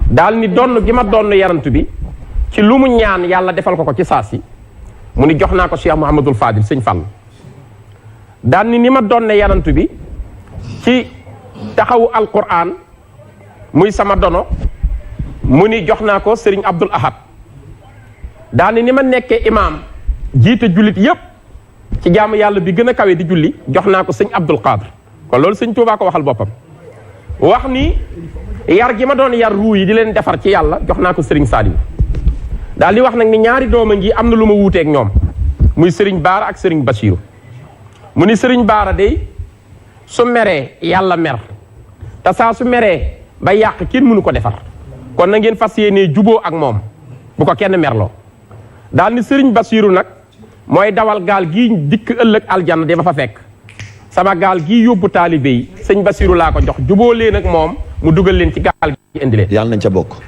daal ni donn gi ma donn yarantu bi ci lu mu ñaan yàlla defal ko ci saasi mu ni jox naa ko Cheikh Mouhamadul Fadil sëñ Fall daal ni ma donne yarantu bi ci taxawu alquran muy sama dono mu ni jox naa ko Serigne Abdoul Ahad daal ni ma nekkee imaam jiite jullit yépp ci jaamu yàlla bi gën a kawe di julli jox naa ko sëñ Abdul Qadir kon loolu sëñ Tuubaa ko waxal boppam wax ni yar gi ma doon yar ruu yi di leen defar ci yàlla jox naa ko Serigne Saliou daal di wax nag ni ñaari dooma ngi am na lu ma wuuteeg ñoom muy Serigne Baara ak Serigne Bassirou mu ni Serigne Baara day su meree yàlla mer te saa su meree ba yàq kenn mënu ko defar kon na ngeen fas yéenee juboo ak moom bu ko kenn merloo daal ni Serigne Bassirou nag mooy dawal gaal gii dikk ëllëg aljanna di ma fa fekk sama gaal gii yóbbu taalibe yi sëñ Bassirou laa ko jox juboo leen ak moom mu dugal leen ci gaal gi indi leen. yàlla nañ ca bokk.